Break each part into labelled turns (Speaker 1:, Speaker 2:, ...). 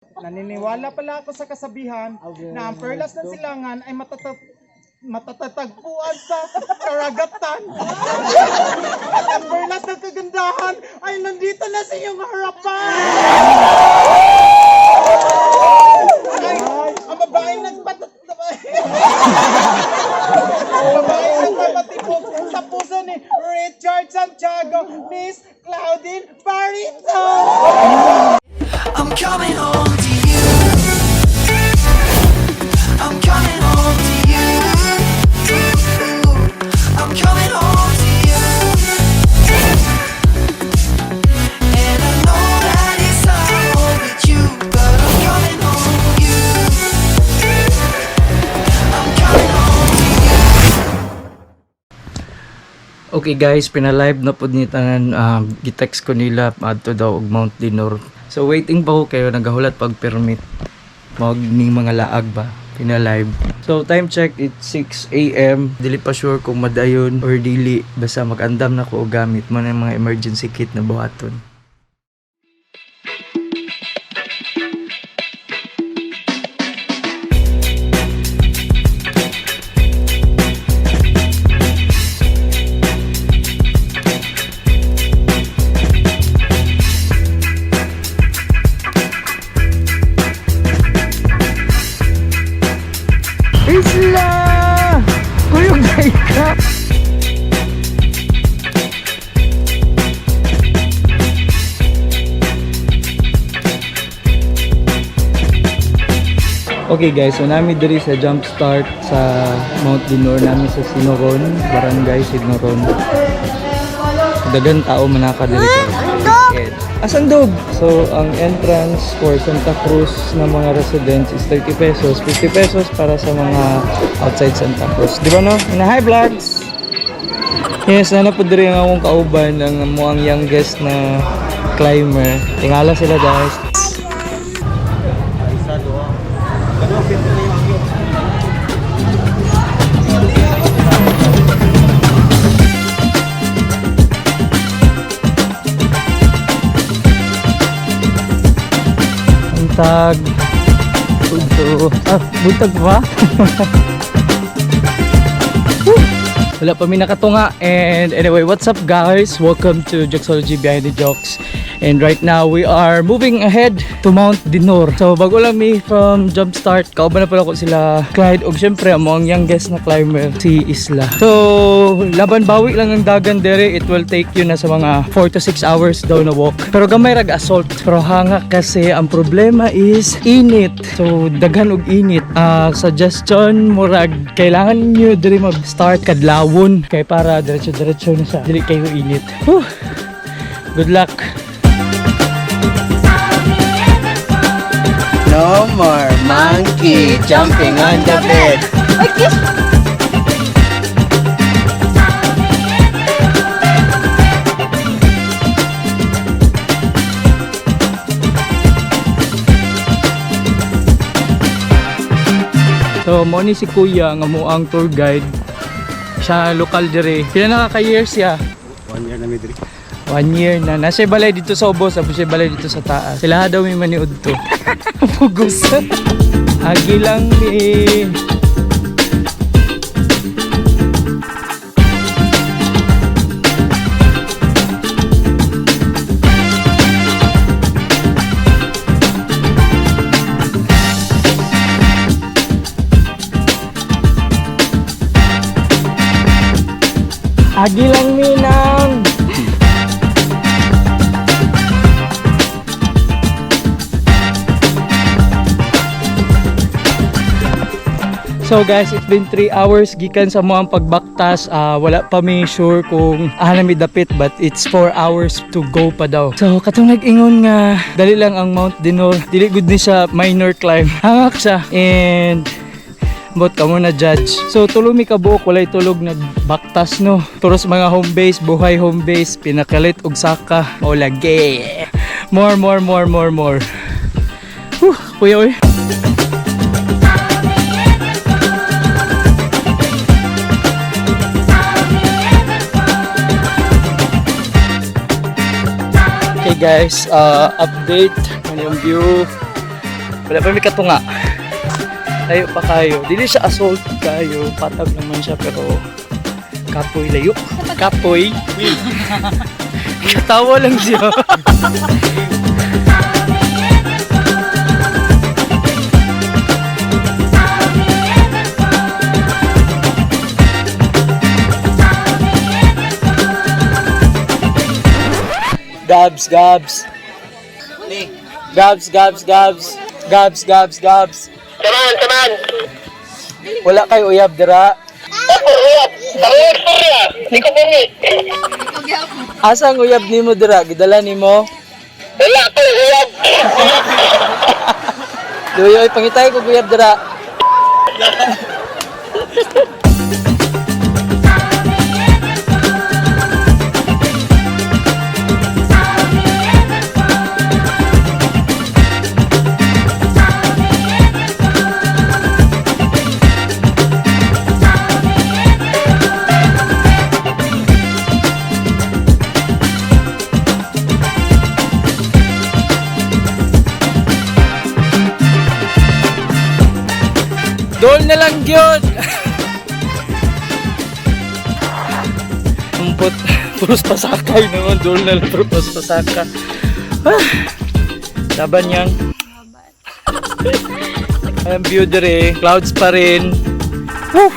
Speaker 1: Naniniwala pala ako sa kasabihan na ang perlas ng silangan ay matatatagpuan sa karagatan. At ang perlas ng kagandahan ay nandito na sa iyong harapan. Ay, ang babaeng nagpapatibok sa puso ni Richard Santiago, Miss Claudine Barito.
Speaker 2: I'm coming home to you. I'm coming home to you. I'm coming home to you. And I know that it's not all with you, but I'm coming home to you. I'm coming home to you.
Speaker 3: Okay guys, pinalive na pud ni tanan, gitext ko nila adto daw og Mount Dinor. So waiting pa ko kayo nagahulat pag permit. Mao ning mga laag ba pinalive. So time check, it's 6 AM. Dili pa sure kung madayon or dili, basta mag-andam na ko og gamit mo na yung mga emergency kit na buhaton. Isla! Kuyog na ka! Okay guys, so nami diri sa jump start sa Mount Dinor, nami sa Sinoron, Barangay Sinoron. Dagan tao manaka diri ka. Asan dog? So ang entrance for Santa Cruz na mga residents is 30 pesos, 50 pesos para sa mga outside Santa Cruz. Di ba no? Na hi vlogs. Yes, nana po diri ang akong kauban ang muang youngest na climber. Tingala sila guys. Buntag. Bunto. Ah, buntag ba? Woo! Wala pa mi nakatunga. And anyway, what's up guys? Welcome to Jokesology Behind the Jokes. And right now, we are moving ahead to Mount Dinor. So, bago lang mi from Jumpstart, kauban na pala ko sila Clyde. Og syempre, amo ang youngest na climber, si Isla. So, laban bawi lang ang dagan dere. It will take you na sa mga 4 to 6 hours daw na walk. Pero gamay rag assault. Pero hanga kasi ang problema is init. So, daghan og init. Ah, suggestion, murag, kailangan nyo diri mag-start kadlawon. Kay para diretso-diretso na siya. Dili kayo init. Whew. Good luck.
Speaker 4: No more monkey jumping on the bed.
Speaker 3: So, mo ni si Kuya nga mo ang tour guide. Siya lokal dire. Pila na ka years siya?
Speaker 4: 1 year na mi diri.
Speaker 3: 1 year na. Nasa balay dito sa ubos, tapos siya balay dito sa taas. Sila daw may maniud to. Pugos. Agi lang ni. Agi lang mi nang. So guys, it's been 3 hours gikan sa mga pagbaktas. Ah, wala pa mi sure kung aha na mi dapit but it's 4 hours to go pa daw. So katong nag-ingon nga dali lang ang Mount Dinor. Dili gud ni siya minor climb. Hangak siya and bot kamo na judge. So tulo mi kabuok walay tulog nagbaktas no. Turos mga home base, buhay home base, pinakalit og saka. Mao lagi. More more more more more. Whew, kuya oy. Okay guys, update ano yung view. Wala pa may katunga. Layo pa kayo. Dili siya assault kayo. Patag naman siya pero kapoy layo. Kapoy. Katawa lang siya. Gabs, Gabs. Gabs, Gabs, Gabs. Gabs, Gabs, Gabs.
Speaker 5: Saman, saman.
Speaker 3: Wala kayo uyab dira.
Speaker 5: Ako, uyab. Ako, istorya. Di ko bungi.
Speaker 3: Asa ang uyab nimo dira? Gidala nimo?
Speaker 5: Wala ko, uyab.
Speaker 3: Luyoy, pangitay ko uyab dira. Dol na lang gyud. Umpot, puros pasakay naman. Dol na lang, puros pasaka. Ah, laban yan. Ang view dire, clouds pa rin. Woo!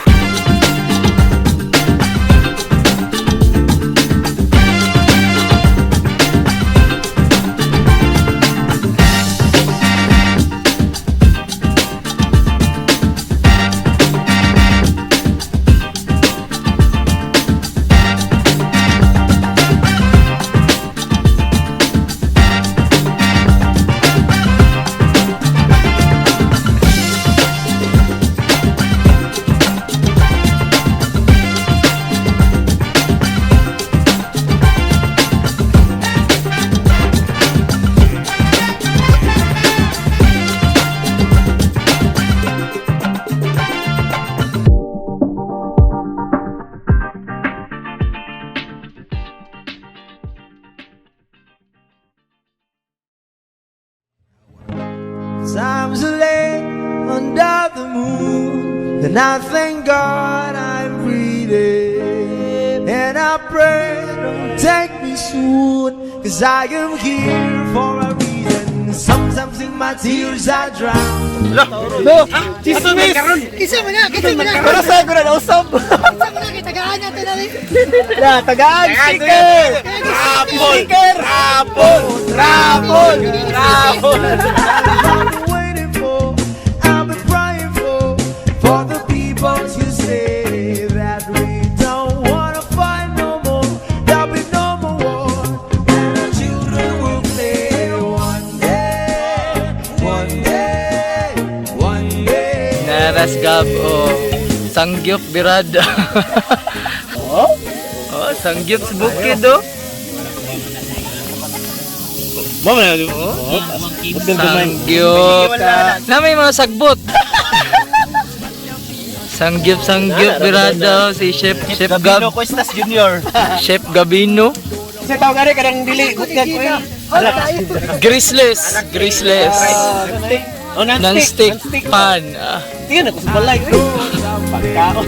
Speaker 2: Times are late under the moon, and I thank God I'm breathing. And I pray, don't take me soon, 'cause I am here for a reason. Sometimes in my tears I drown.
Speaker 3: No!
Speaker 1: Chismis!
Speaker 4: Kisa mo na, kisa mo na.
Speaker 1: Pero sa ko na usab.
Speaker 4: Kisa mo na, kitagaan natin na rin.
Speaker 1: Na, tagaan sticker! Sticker! Rapol! Rapol! Rapol!
Speaker 2: I've been waiting for, I've been praying for the people to say that we don't wanna fight no more. There'll be no more war, and our children will play one day, one day, one day.
Speaker 3: Naras Gab, oh. Sangyup Birada. Oh? Oh, sangyup sa bukid, oh. Oh. Sangyup. Na may mga sagbot. Sangyup, sangyup Birada, oh. Si Chef Gab.
Speaker 1: Cuestas Junior.
Speaker 3: Chef Gabino.
Speaker 1: Kasi tawag ari kanang dili gutgag ko.
Speaker 3: Greaseless, greaseless.
Speaker 1: Oh,
Speaker 3: Non-stick pan. Ah.
Speaker 1: Tingnan ako sa balay. Pagkaon.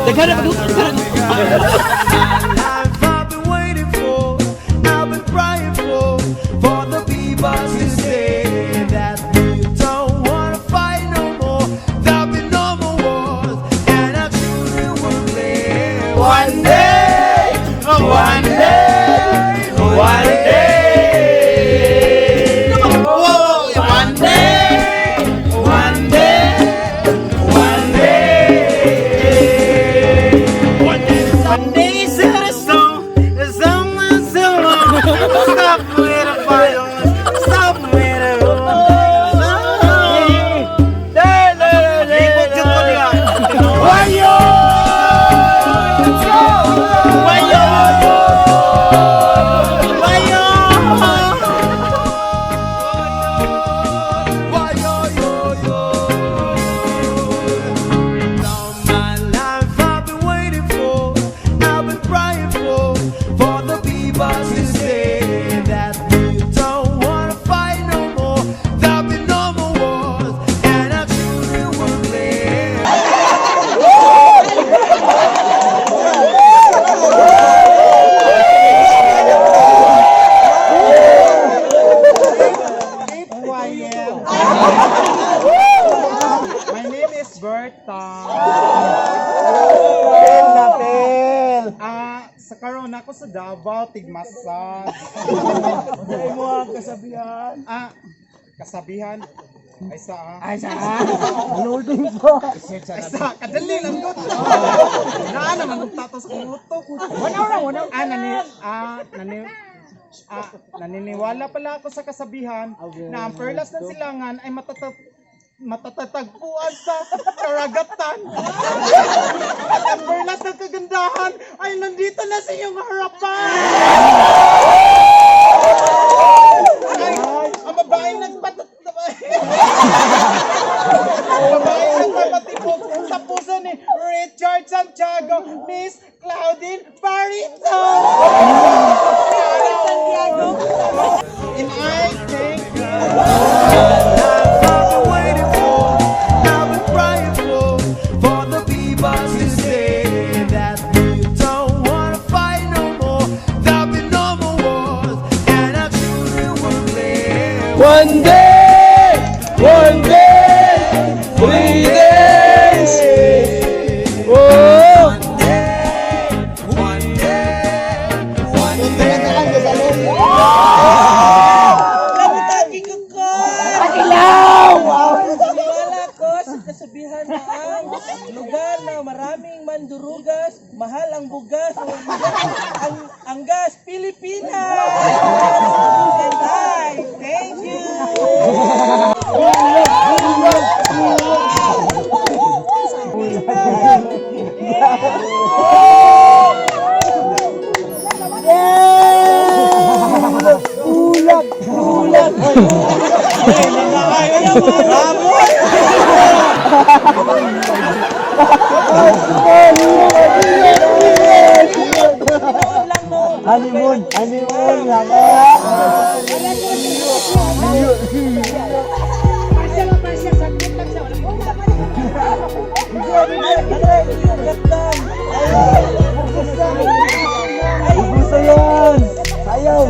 Speaker 1: Daghan na pa
Speaker 2: Life I've been waiting for, I've been praying for the people to say that we don't wanna fight no more. There'll be no more wars, and our children will play. One day, one day, one day. One day, one day, one day. One day, sir.
Speaker 1: Bell. My name is Berta.
Speaker 4: Pel na pel.
Speaker 1: Ah, sa karon ako sa Davao tigmasag.
Speaker 4: Ay mo ang kasabihan.
Speaker 1: Ah, kasabihan ay sa
Speaker 4: Ay sa. Loading po.
Speaker 1: Ay sa kadali lang gud. Naa naman og tato sa utok. 1 hour, 1 hour. Ah, nani ah, nani ah, naniniwala pala ako sa kasabihan na ang perlas ng silangan ay matatatagpuan sa karagatan. At ang perlas ng kagandahan ay nandito na sa iyong harapan. Ay, ang babaeng nagpapatibok sa puso ni Richard Santiago, Miss Claudine Barito! Santiago! And I thank you.
Speaker 2: I've been waiting for, I've been praying for the people to say that we don't wanna fight no more. There'll be no more wars, and our children will play.
Speaker 3: One day! One day! 3 days! Oh!
Speaker 2: One day, one day.
Speaker 6: Maniwala ko sa kasabihan na ang lugar na maraming mandurugas, mahal ang bugas, ang gas, Pilipinas! And I thank you! Noon lang noon.
Speaker 4: Honeymoon, honeymoon lang. Gusto yan. Ayaw.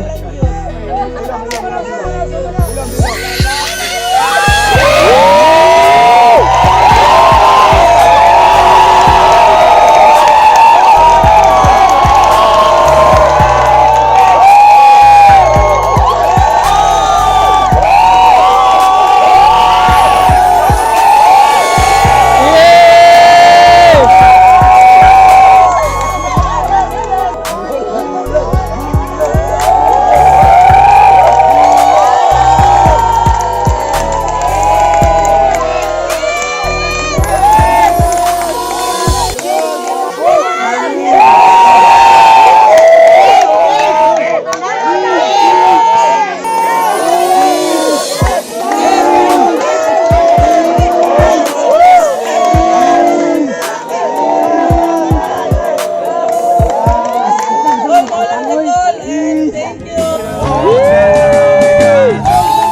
Speaker 6: Tol, walang tol, and thank you!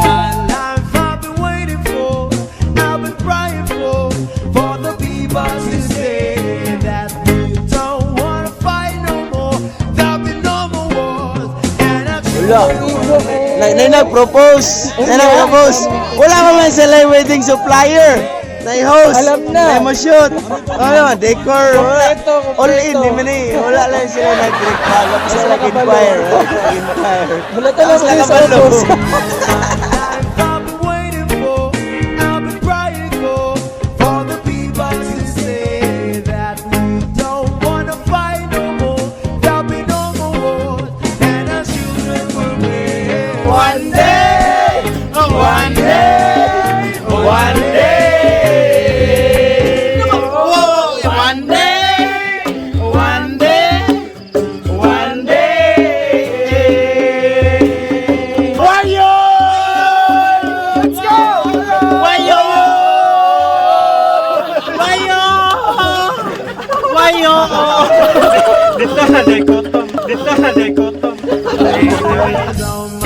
Speaker 2: My life I've been waiting for, I've been praying for the people to say that we don't wanna fight no more. There'll be no more wars, and our children will play.
Speaker 4: Na, na nag-propose. Na nag-propose. Wala pa man sila yung wedding supplier. Na host.
Speaker 3: Alam na.
Speaker 4: Na mo shoot. Ano, decor. Wala.
Speaker 3: Kompleto, kompleto.
Speaker 4: All in, di man eh. Wala lang sila nag-require. Wala pa sila nag-inquire. Wala pa nag-inquire.
Speaker 3: Wala talaga
Speaker 4: Tapos
Speaker 3: sa
Speaker 4: nakabalo.
Speaker 3: ubos.
Speaker 2: I've been waiting for, I've been praying for the people to say that we don't wanna fight no more. There'll be no more wars, and our children will play.
Speaker 4: One day, one day, one day. One day, one day, one day. Wayo! Let's go! Wayo! Wayo! Wayo!
Speaker 1: Dito na dekotom. Dito na dekotom.
Speaker 2: Don't